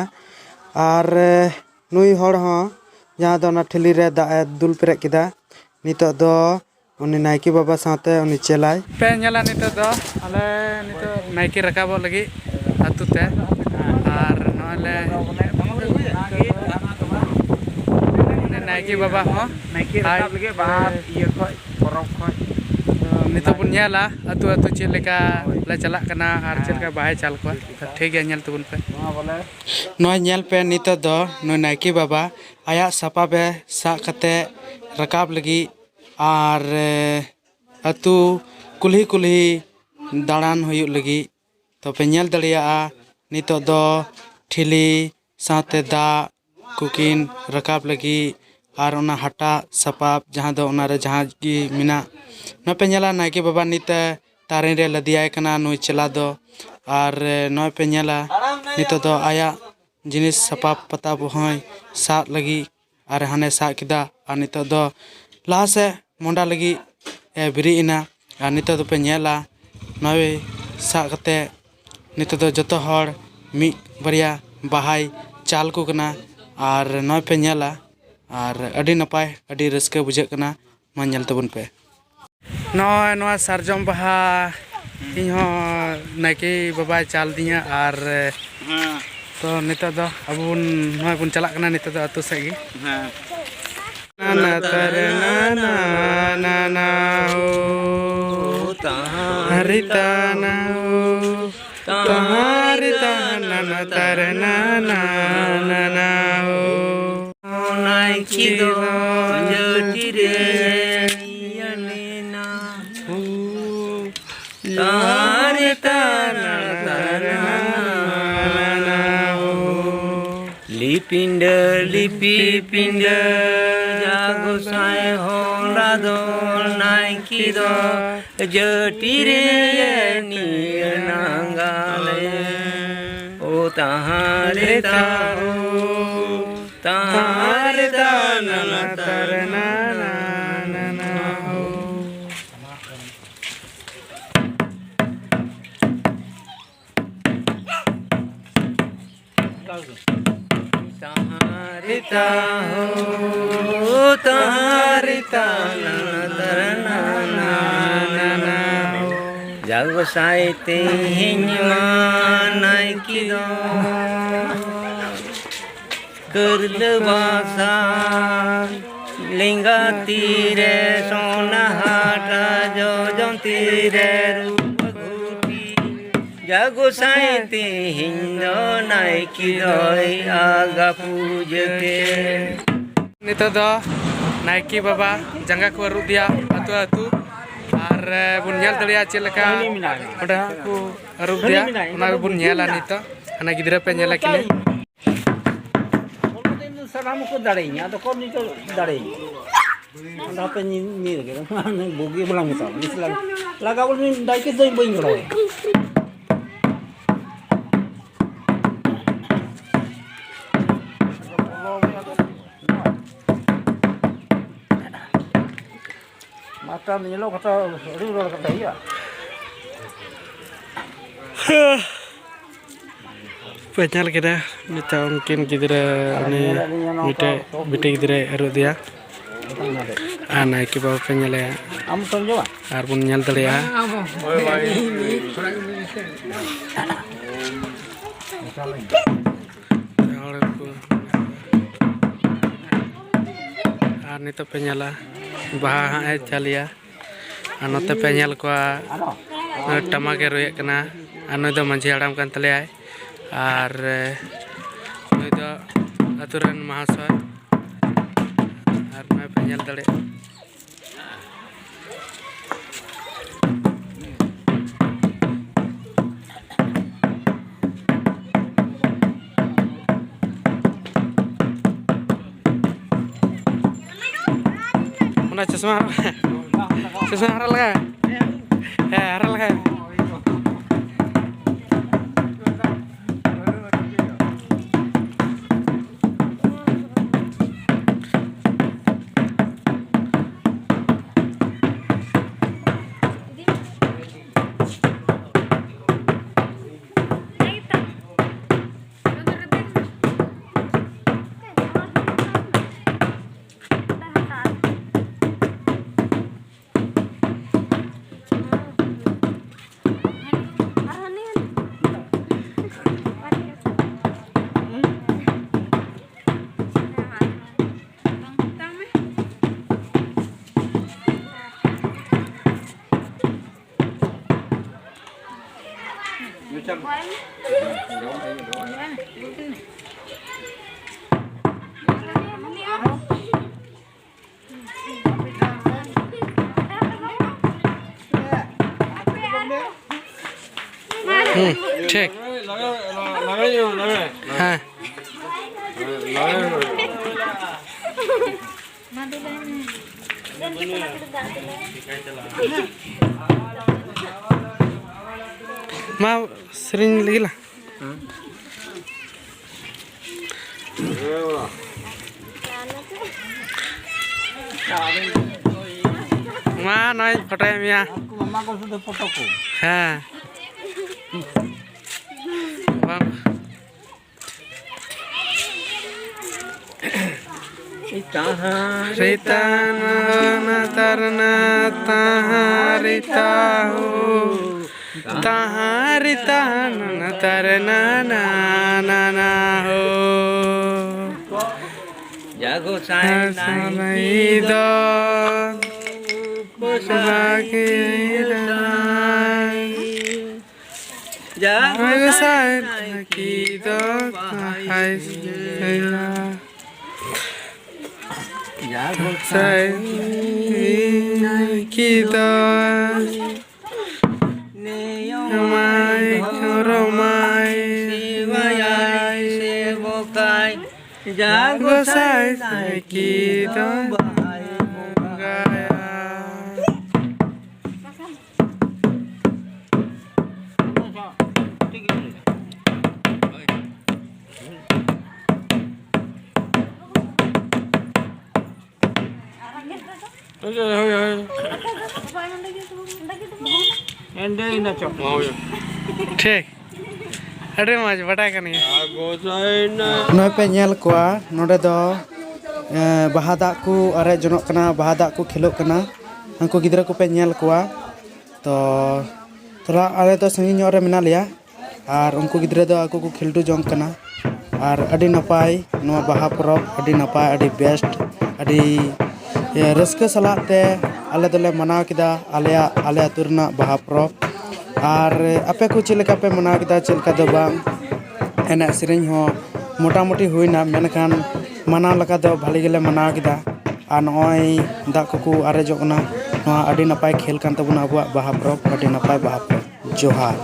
ᱟᱨ ᱮ, ᱱᱩᱭ ᱦᱚᱲ ᱦᱚᱸ, ᱡᱟᱦᱟᱸ ᱫᱚ ᱚᱱᱟ ᱴᱷᱤᱞᱤ ᱨᱮ ᱫᱟᱜ ᱮ ᱫᱩᱞ ᱯᱮᱨᱮᱡ ᱠᱮᱫᱟ, ᱱᱤᱛᱚᱜ ᱫᱚ ᱩᱱᱤ ᱱᱟᱭᱠᱮ ᱵᱟᱵᱟ ᱥᱟᱶᱛᱮ ᱩᱱᱤ ᱪᱮᱞᱟᱭ᱾ ᱯᱮ ᱧᱮᱞᱟ, ᱱᱤᱛᱚᱜ ᱫᱚ ᱟᱞᱮ ᱱᱤᱛᱚᱜ ᱱᱟᱭᱠᱮ ᱨᱟᱠᱟᱵᱚᱜ ᱞᱟᱹᱜᱤᱫ ᱟᱹᱛᱩ ᱛᱮ, ᱟᱨ ᱱᱚᱜᱼᱚᱭ ᱞᱮ ᱱᱟᱭᱠᱮ ᱵᱟᱵᱟ ᱦᱚᱸ ᱱᱟᱭᱠᱮ ᱨᱟᱠᱟᱵ ᱞᱟᱹᱜᱤᱫ ᱵᱟᱦᱟ ᱤᱭᱟᱹ ᱠᱷᱚᱡ, ᱯᱚᱨᱚᱵᱽ ᱠᱷᱚᱡ᱾ ᱱᱤᱛᱚᱜ ᱵᱚᱱ ᱧᱮᱞᱟ ᱟᱹᱛᱩ ᱟᱹᱛᱩ ᱪᱮᱫ ᱞᱮᱠᱟ ᱞᱮ ᱪᱟᱞᱟᱜ ᱠᱟᱱᱟ ᱟᱨ ᱪᱮᱫ ᱞᱮᱠᱟ ᱵᱟᱦᱟᱭ ᱪᱟᱞ ᱠᱚᱣᱟ᱾ ᱴᱷᱤᱠ ᱜᱮᱭᱟ, ᱧᱮᱞ ᱛᱟᱵᱚᱱ ᱯᱮ᱾ ᱱᱚᱣᱟ ᱵᱚᱞᱮ ᱱᱚᱜᱼᱚᱭ ᱧᱮᱞ ᱯᱮ, ᱱᱤᱛᱚᱜ ᱫᱚ ᱱᱩᱭ ᱱᱟᱭᱠᱮ ᱵᱟᱵᱟ ᱟᱭᱟᱜ ᱥᱟᱯᱟᱵᱮ ᱥᱟᱵ ᱠᱟᱛᱮ ᱨᱟᱠᱟᱵ ᱞᱟᱹᱜᱤᱫ ᱟᱨ, ᱮ, ᱟᱹᱛᱩ ᱠᱩᱞᱦᱤ ᱠᱩᱞᱦᱤ ᱫᱟᱬᱟᱱ ᱦᱩᱭᱩᱜ ᱞᱟᱹᱜᱤᱫ᱾ ᱛᱚ ᱯᱮ ᱧᱮᱞ ᱫᱟᱲᱮᱭᱟᱜᱼᱟ, ᱱᱤᱛᱚᱜ ᱫᱚ ᱴᱷᱤᱞᱤ ᱥᱟᱶᱛᱮ ᱫᱟᱜ ᱠᱚᱠᱤᱱ ᱨᱟᱠᱟᱵ ᱞᱟᱹᱜᱤᱫ ᱟᱨ ᱚᱱᱟ ᱦᱟᱴᱟᱜ ᱥᱟᱯᱟᱵ, ᱡᱟᱦᱟᱸ ᱫᱚ ᱚᱱᱟᱨᱮ ᱡᱟᱦᱟᱸ ᱜᱮ ᱢᱮᱱᱟᱜ, ᱱᱚᱜᱼᱚᱭ ᱯᱮ ᱧᱮᱞᱟ, ᱱᱟᱭᱠᱮ ᱵᱟᱵᱟ ᱱᱤᱛ ᱮ ᱛᱟᱨᱮᱱ ᱨᱮ ᱞᱟᱫᱮᱭᱟᱭ ᱠᱟᱱᱟ ᱱᱩᱭ ᱪᱮᱞᱟ ᱫᱚ᱾ ᱟᱨ, ᱮ, ᱱᱚᱜᱼᱚᱭ ᱯᱮ ᱧᱮᱞᱟ, ᱱᱤᱛᱚᱜ ᱫᱚ ᱟᱭᱟᱜ ᱡᱤᱱᱤᱥ ᱥᱟᱯᱟᱵ ᱯᱟᱛᱟᱵ ᱦᱚᱸᱭ ᱥᱟᱵ ᱞᱟᱹᱜᱤᱫ, ᱟᱨ ᱦᱟᱱᱮ ᱥᱟᱵ ᱠᱮᱫᱟ, ᱟᱨ ᱱᱤᱛᱚᱜ ᱫᱚ ᱞᱟᱦᱟ ᱥᱮᱫ ᱢᱚᱦᱰᱟ ᱞᱟᱹᱜᱤᱫ ᱮ ᱵᱮᱨᱮᱫ ᱮᱱᱟ᱾ ᱟᱨ ᱱᱤᱛᱚᱜ ᱫᱚᱯᱮ ᱧᱮᱞᱟ, ᱱᱚᱜᱼᱚᱭ ᱥᱟᱵ ᱠᱟᱛᱮ ᱱᱤᱛᱚᱜ ᱫᱚ ᱡᱚᱛᱚ ᱦᱚᱲ ᱢᱤᱫ ᱵᱟᱨᱭᱟ ᱵᱟᱦᱟᱭ ᱪᱟᱞ ᱠᱚ ᱠᱟᱱᱟ᱾ ᱟᱨ ᱱᱚᱜᱼᱚᱭ ᱯᱮ ᱧᱮᱞᱟ, ᱟᱨ ᱟᱹᱰᱤ ᱱᱟᱯᱟᱭ, ᱟᱹᱰᱤ ᱨᱟᱹᱥᱠᱟᱹ ᱵᱩᱡᱷᱟᱹᱜ ᱠᱟᱱᱟ᱾ ᱢᱟ ᱧᱮᱞ ᱛᱟᱵᱚᱱ ᱯᱮ᱾ ᱱᱚᱜᱼᱚᱭ ᱱᱚᱣᱟ ᱥᱟᱨᱡᱚᱢ ᱵᱟᱦᱟ ᱤᱧ ᱦᱚᱸ ᱱᱟᱭᱠᱮ ᱵᱟᱵᱟᱭ ᱪᱟᱞ ᱫᱤᱧᱟ, ᱟᱨ, ᱮ, ᱦᱮᱸ᱾ ᱛᱚ ᱱᱤᱛᱚᱜ ᱫᱚ ᱟᱵᱚ ᱵᱚᱱ, ᱱᱚᱜᱼᱚᱭ ᱵᱚᱱ ᱪᱟᱞᱟᱜ ᱠᱟᱱᱟ ᱱᱤᱛᱚᱜ ᱫᱚ ᱟᱹᱛᱩ ᱥᱮᱫ ᱜᱮ᱾ ᱦᱮᱸ᱾ ᱱᱟᱱᱟ ᱛᱟᱨᱮ ᱱᱟᱱᱟ ᱱᱟᱱᱟ ᱳ ᱛᱟᱦᱟᱨᱤ ᱛᱟᱱᱟ ᱳ ᱛᱟᱦᱟᱨᱤ ᱛᱟᱱᱟ ᱛᱟᱨᱮ ᱱᱟᱱᱟ ᱱᱟᱱᱟ ᱳ᱾ ᱱᱟᱭᱠᱮ ᱫᱚ ᱡᱟᱹᱛᱤ ᱨᱮ ᱤᱭᱟᱹ ᱞᱮᱱᱟ᱾ ᱛᱟᱨᱮ ᱛᱟᱨᱟ ᱛᱟᱨᱟ ᱞᱤᱯᱤᱱᱰᱟᱹ ᱞᱤᱯᱤ ᱯᱤᱱᱰᱟᱹ ᱡᱟ ᱜᱚᱸᱥᱟᱭ ᱦᱚᱲᱟ ᱫᱚ ᱱᱟᱭᱠᱮ ᱫᱚ ᱡᱟᱹᱴᱤ ᱨᱮ ᱱᱤᱭᱟᱹ ᱱᱟᱝᱜᱟᱞᱮ ᱳ ᱛᱟᱦᱟᱨᱮ ᱛᱟᱦᱳ ᱛᱟᱦᱟᱨᱮ ᱛᱟᱱᱟ ᱛᱟᱨᱱᱟ ᱱᱟᱱᱟ ᱳ᱾ ᱛᱟᱦᱟᱨᱤ ᱛᱟᱦᱳ, ᱛᱟᱦᱟᱨᱤ ᱛᱟᱱᱟ ᱛᱟᱨᱱᱟ ᱱᱟᱱᱟ ᱳ᱾ ᱡᱟᱜᱚ ᱥᱟᱭ ᱛᱮᱦᱮᱧ ᱢᱟ ᱱᱟᱭᱠᱮ ᱫᱚ ᱠᱟᱹᱨᱞᱟᱹ ᱵᱟᱥᱟ ᱞᱮᱸᱜᱟ ᱛᱤᱨᱮ ᱥᱚᱱᱟᱦᱟᱴᱟ ᱡᱚᱡᱚᱢ ᱛᱤᱨᱮ ᱨᱩᱯᱟᱹ ᱜᱷᱩᱴᱤ᱾ ᱡᱟ ᱜᱚᱸᱥᱟᱭ ᱛᱮᱦᱮᱧ ᱫᱚ ᱱᱟᱭᱠᱮ ᱫᱚᱭ ᱟᱜᱟ ᱯᱩᱡᱟᱹ ᱠᱮ᱾ ᱱᱤᱛᱚᱜ ᱫᱚ ᱱᱟᱭᱠᱮ ᱵᱟᱵᱟ ᱡᱟᱸᱜᱟ ᱠᱚ ᱟᱹᱨᱩᱵ ᱫᱮᱭᱟ ᱟᱹᱛᱩ ᱟᱹᱛᱩ, ᱟᱨ ᱵᱚᱱ ᱧᱮᱞ ᱫᱟᱲᱮᱭᱟᱜᱼᱟ ᱪᱮᱫ ᱞᱮᱠᱟ ᱚᱸᱰᱮ ᱠᱚ ᱟᱹᱨᱩᱵ ᱫᱮᱭᱟ, ᱚᱱᱟ ᱜᱮᱵᱚᱱ ᱧᱮᱞᱟ ᱱᱤᱛᱚᱜ᱾ ᱦᱟᱱᱟ ᱜᱤᱫᱽᱨᱟᱹ ᱯᱮ ᱧᱮᱞᱟ ᱠᱤᱱᱟᱹ᱾ ᱥᱟᱱᱟᱢ ᱠᱚ ᱫᱟᱲᱮᱭᱟᱹᱧᱟ, ᱟᱫᱚ ᱚᱠᱚᱭ ᱱᱤᱛᱚᱜ ᱫᱟᱲᱮᱭᱟᱹᱧᱟ? ᱟᱫᱚ ᱦᱟᱯᱮ ᱧᱤ-, ᱧᱤᱨ ᱜᱮ, ᱵᱩᱜᱤ ᱵᱟᱞᱟᱝ ᱢᱮᱛᱟᱢᱟ᱾ ᱵᱮᱥ ᱞᱟᱜᱟ, ᱞᱟᱜᱟ ᱵᱚᱞᱮ ᱫᱟᱭᱠᱮ ᱫᱚᱧ ᱵᱟᱹᱧ ᱜᱚᱲᱚᱣᱟᱭᱟ᱾ ᱢᱟᱥᱴᱟᱨ ᱧᱮᱞᱚᱜ ᱠᱟᱛᱷᱟ ᱟᱹᱰᱤ ᱨᱚᱲ ᱠᱟᱛᱷᱟ ᱦᱩᱭᱩᱜᱼᱟ᱾ ᱯᱮ ᱧᱮᱞ ᱠᱮᱫᱟ ᱱᱤᱛᱚᱜ ᱩᱱᱠᱤᱱ ᱜᱤᱫᱽᱨᱟᱹ, ᱩᱱᱤ ᱢᱤᱫᱴᱮᱡ ᱵᱤᱴᱤ ᱜᱤᱫᱽᱨᱟᱹᱭ ᱟᱹᱨᱩᱵ ᱮᱫᱮᱭᱟ᱾ ᱟᱨ ᱱᱟᱭᱠᱮ ᱵᱟᱵᱟ ᱯᱮ ᱧᱮᱞᱮᱭᱟ᱾ ᱟᱢ ᱥᱚᱢ ᱡᱚᱢᱟ? ᱟᱨ ᱵᱚᱱ ᱧᱮᱞ ᱫᱟᱲᱮᱭᱟᱜᱼᱟ᱾ ᱦᱚᱲ ᱠᱚ᱾ ᱟᱨ ᱱᱤᱛᱚᱜ ᱯᱮ ᱧᱮᱞᱟ, ᱵᱟᱦᱟ ᱦᱟᱸᱜ ᱮ ᱪᱟᱹᱞᱩᱭᱟ᱾ ᱟᱨ ᱱᱚᱛᱮ ᱯᱮ ᱧᱮᱞ ᱠᱚᱣᱟ, ᱱᱩᱭ ᱴᱟᱢᱟᱠ ᱮ ᱨᱩᱭᱮᱫ ᱠᱟᱱᱟ᱾ ᱟᱨ ᱱᱩᱭ ᱫᱚ ᱢᱟᱹᱡᱷᱤ ᱦᱟᱲᱟᱢ ᱠᱟᱱ ᱛᱟᱞᱮᱭᱟᱭ᱾ ᱟᱨ, ᱮ, ᱱᱩᱭ ᱫᱚ ᱟᱹᱛᱩ ᱨᱮᱱ ᱢᱟᱦᱟᱥᱚᱭ᱾ ᱟᱨ ᱱᱚᱜᱼᱚᱭ ᱯᱮ ᱧᱮᱞ ᱫᱟᱲᱮᱭᱟᱜᱼᱟ᱾ ᱚᱱᱟ ᱪᱚᱥᱢᱟ, ᱪᱚᱥᱢᱟ ᱦᱚᱨᱚᱜ ᱞᱟᱜᱟᱣ ᱢᱮ᱾ ᱦᱮᱸ, ᱦᱚᱨᱚᱜ ᱞᱟᱜᱟᱣ ᱢᱮ᱾ ᱦᱩᱸ, ᱴᱷᱤᱠ᱾ ᱦᱮᱸ᱾ ᱢᱟ ᱥᱮᱨᱮᱧ ᱞᱟᱹᱜᱤᱫ ᱞᱟᱝ᱾ ᱢᱟ, ᱱᱚᱜᱼᱚᱭ ᱯᱷᱳᱴᱳᱭᱮᱫ ᱢᱮᱭᱟ᱾ ᱩᱱᱠᱩ ᱢᱟᱢᱟ ᱠᱚ ᱥᱩᱫᱷᱩ ᱯᱷᱳᱴᱳ ᱠᱚ᱾ ᱦᱮᱸ᱾ ᱵᱟᱝ᱾ ᱨᱤᱛᱟ ᱱᱟ ᱛᱟᱨᱱᱟ ᱛᱟᱦᱟᱸ ᱨᱤᱛᱟ ᱦᱳ᱾ ᱛᱟᱦᱟᱸ ᱨᱮ ᱛᱟᱦᱟᱸ ᱱᱟᱱᱟ ᱛᱟᱨᱮ ᱱᱟᱱᱟ ᱱᱟᱱᱟ ᱦᱳ᱾ ᱡᱟ ᱜᱚᱸᱥᱟᱭ ᱱᱟᱭᱠᱮ ᱫᱚ ᱩᱯᱟᱹᱥ ᱵᱟᱠᱤ ᱫᱟᱭ᱾ ᱡᱟ ᱜᱚᱸᱥᱟᱭ ᱱᱟᱭᱠᱮ ᱫᱚ ᱵᱟᱦᱟᱭ ᱥᱮᱨᱮᱧᱟ᱾ ᱡᱟ ᱜᱚᱸᱥᱟᱭ ᱱᱟᱭᱠᱮ ᱫᱚ ᱱᱮᱭᱚᱢᱟᱭ ᱫᱷᱚᱨᱚᱢᱟᱭ ᱥᱮᱵᱟᱭᱟᱭ ᱥᱮᱵᱚᱠᱟᱭ᱾ ᱡᱟ ᱜᱚᱸᱥᱟᱭ ᱱᱟᱭᱠᱮ ᱫᱚ ᱵᱟᱦᱟᱭ ᱵᱚᱸᱜᱟᱭᱟ᱾ ᱦᱳᱭ, ᱦᱳᱭ, ᱦᱳᱭ᱾ ᱮᱸᱰᱮ ᱤᱱᱟᱹ ᱪᱚᱠ᱾ ᱴᱷᱤᱠ᱾ ᱟᱹᱰᱤ ᱢᱚᱡᱽ, ᱵᱟᱰᱟᱭ ᱠᱟᱱ ᱜᱮᱭᱟ᱾ ᱱᱚᱜᱼᱚᱭ ᱯᱮ ᱧᱮᱞ ᱠᱚᱣᱟ, ᱱᱚᱰᱮ ᱫᱚ, ᱮ, ᱵᱟᱦᱟ ᱫᱟᱜ ᱠᱚ ᱟᱨᱮᱡ ᱡᱚᱱᱚᱜ ᱠᱟᱱᱟ, ᱵᱟᱦᱟ ᱫᱟᱜ ᱠᱚ ᱠᱷᱮᱞᱳᱜ ᱠᱟᱱᱟ᱾ ᱩᱱᱠᱩ ᱜᱤᱫᱽᱨᱟᱹ ᱠᱚᱯᱮ ᱧᱮᱞ ᱠᱚᱣᱟ᱾ ᱛᱚ, ᱛᱷᱚᱲᱟ ᱟᱞᱮ ᱫᱚ ᱥᱟᱺᱜᱤᱧ ᱧᱚᱜ ᱨᱮ ᱢᱮᱱᱟᱜ ᱞᱮᱭᱟ᱾ ᱟᱨ ᱩᱱᱠᱩ ᱜᱤᱫᱽᱨᱟᱹ ᱫᱚ ᱟᱠᱚ ᱠᱚ ᱠᱷᱤᱞᱰᱩ ᱡᱚᱝ ᱠᱟᱱᱟ᱾ ᱟᱨ ᱟᱹᱰᱤ ᱱᱟᱯᱟᱭ ᱱᱚᱣᱟ ᱵᱟᱦᱟ ᱯᱚᱨᱚᱵᱽ, ᱟᱹᱰᱤ ᱱᱟᱯᱟᱭ, ᱟᱹᱰᱤ ᱵᱮᱥᱴ, ᱟᱹᱰᱤ, ᱮ, ᱨᱟᱹᱥᱠᱟᱹ ᱥᱟᱞᱟᱜ ᱛᱮ ᱟᱞᱮ ᱫᱚᱞᱮ ᱢᱟᱱᱟᱣ ᱠᱮᱫᱟ ᱟᱞᱮᱭᱟᱜ, ᱟᱞᱮ ᱟᱹᱛᱩ ᱨᱮᱱᱟᱜ ᱵᱟᱦᱟ ᱯᱚᱨᱚᱵᱽ᱾ ᱟᱨ ᱟᱯᱮ ᱠᱚ ᱪᱮᱫ ᱞᱮᱠᱟ ᱯᱮ ᱢᱟᱱᱟᱣ ᱠᱮᱫᱟ, ᱪᱮᱫ ᱞᱮᱠᱟ ᱫᱚ ᱵᱟᱝ, ᱮᱱᱮᱡ ᱥᱮᱨᱮᱧ ᱦᱚᱸ ᱢᱚᱴᱟᱢᱩᱴᱤ ᱦᱩᱭᱱᱟ, ᱢᱮᱱᱠᱷᱟᱱ ᱢᱟᱱᱟᱣ ᱞᱮᱠᱟ ᱫᱚ ᱵᱷᱟᱞᱮ ᱜᱮᱞᱮ ᱢᱟᱱᱟᱣ ᱠᱮᱫᱟ᱾ ᱟᱨ ᱱᱚᱜᱼᱚᱭ ᱫᱟᱜ ᱠᱚᱠᱚ ᱟᱨᱮᱡᱚᱜ ᱠᱟᱱᱟ, ᱱᱚᱣᱟ ᱟᱹᱰᱤ ᱱᱟᱯᱟᱭ ᱠᱷᱮᱞ ᱠᱟᱱ ᱛᱟᱵᱚᱱᱟ ᱟᱵᱚᱣᱟᱜ ᱵᱟᱦᱟ ᱯᱚᱨᱚᱵᱽ, ᱟᱹᱰᱤ ᱱᱟᱯᱟᱭ ᱵᱟᱦᱟ ᱯᱚᱨᱚᱵᱽ᱾ ᱡᱚᱦᱟᱨ᱾